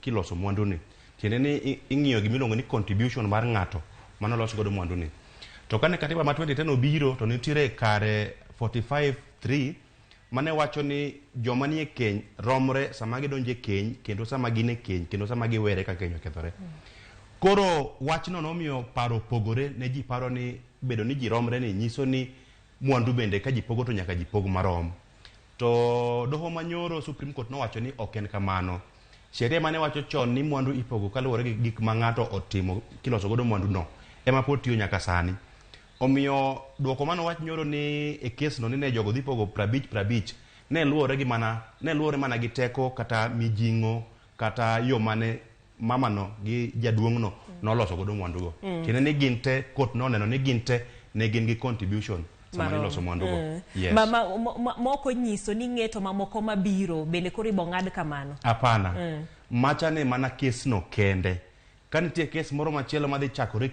Kiloso mwanduni, tiende ni ing'iyo gima iluongo ni contribution mar ng'ato mane olos godo mwanduni. To kane katiba ma 2010 obiro to nitiere kare 45.3 mane wacho ni joma nie keny romre sama gidonjo e keny kendo sama gin e keny kendo sama giwere ka keny okethore. Koro wachno nomiyo paro opogore ne ji paro ni bedo ni ji romre ni nyiso ni mwandu bende ka ji pogo to nyaka ji pog marom. To doho manyoro Supreme Court nowacho ni ok en kamano. Sheria mane wacho chon ni mwandu ipogo kaluwore gi gik ma ng'ato otimo kiloso godo mwandu no ema pod tiyo nyaka sani. Omiyo duoko mane owach nyoro ni e kes no ni ne jogo dhi pogo 50 50 ne luwore gi mana ne luwore mana gi teko kata mijing'o kata yo mane mamano gi jaduong'no noloso godo mwandugo. Tiende ni gin te court noneno ni gin te ne gin gi contribution sama Marom. niloso mwandugo. Yes. Ma, ma, ma, moko nyiso ni ng'eto mamoko mabiro bende koro ibo ng'ad kamano. Hapana. Macha ne mana kes no kende. Ka nitie kes moro machielo madhi chakore.